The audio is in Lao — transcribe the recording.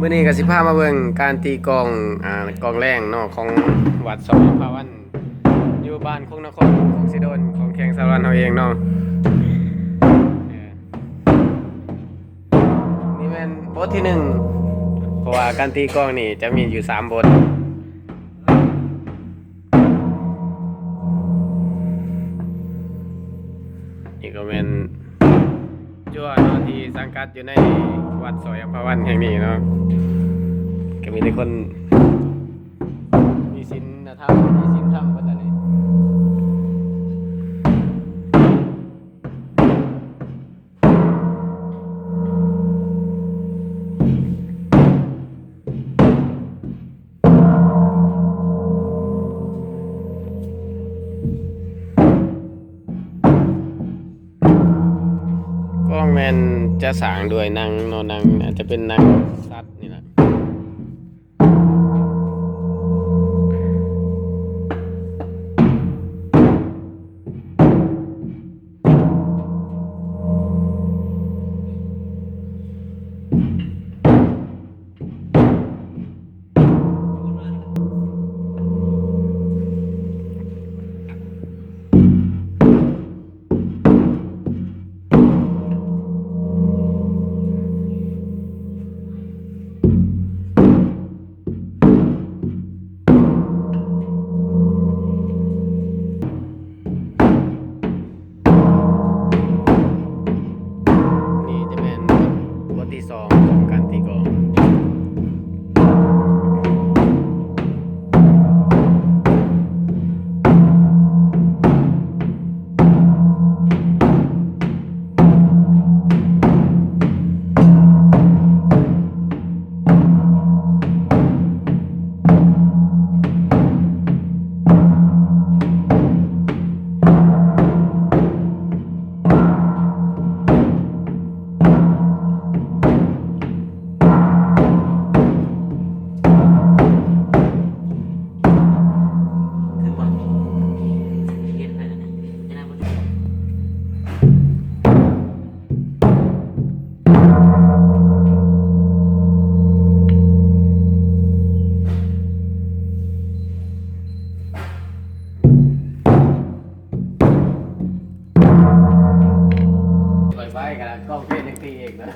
ມື້ນີ້ກໍຊິພາມາເບິ່ງການຕີກອງ ອ່າ ກອງແລງເນາະ ຂອງວັດສອງພາວັນ ຢູ່ບ້ານຄົງນະຄອນ ຄົງເຊໂດນ ຂອງແຂວງສາລະວັນເຮົາເອງເນາະ. ນີ້ແມ່ນບົດທີໜຶ່ງ ເພາະວ່າການຕີກອງນີ້ຈະມີຢູ່ສາມບົດ. ນີ້ກໍແມ່ນຈົວເນາະ ທີ່ສັງກັດຢູ່ໃນວັດສອງພາວັນແຫ່ງນີ້ເນາະ ກໍມີແຕ່ຄົນມີສິນນະທຳ ມີສິນທຳເບິດລະນີ້. ກອງແມ່ນຈະສ້າງດ້ວຍໜັງເນາະ ໜັງ ອາດຈະເປັນໜັງສັດນີ້ລະ. ນີ້ຈະແມ່ນບົດທີສອງຂອງການຕີກອງ. ຂ້ອຍໄປກະກອງເພນຍັງຕີອີກນະ.